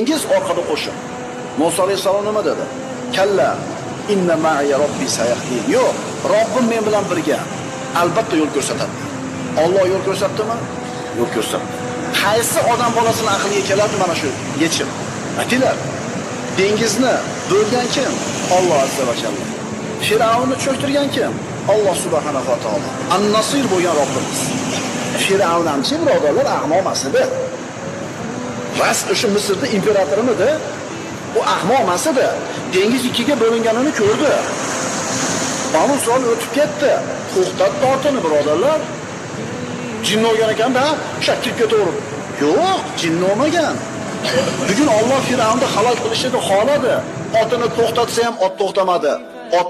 Dengiz, orqada qo'shin. Musa alayhissalom nima dedi? Kalla inna ma'iya robbi sayahdin. Yo'q, Robbim men bilan birga. Albatta yo'l ko'rsatadi. Alloh yo'l ko'rsatdimi? Yo'l ko'rsatdi. Qaysi odam bolasini aqliga keladi mana shu yechim? Aytinglar. Dengizni bo'lgan kim? Alloh azza va jalla. Fir'avnni cho'ktirgan kim? Alloh subhanahu va taolo. An-Nasir bo'lgan Robbimiz. Fir'avn hamchi birodarlar ahmoq emas edi. Rast o'sha Misrda imperatormidi? U ahmoq emas edi. Dengiz ikkiga bo'linganini ko'rdi. Banu Isroil o'tib ketdi. To'xtatdi otini birodarlar. Jinni olgan ekanda, shakilib ketaverib. Yo'q, jinni olmagan. Bugun Alloh Fir'avnni halok qilishni xohladi. Otini to'xtatsa ham ot to'xtamadi. Ot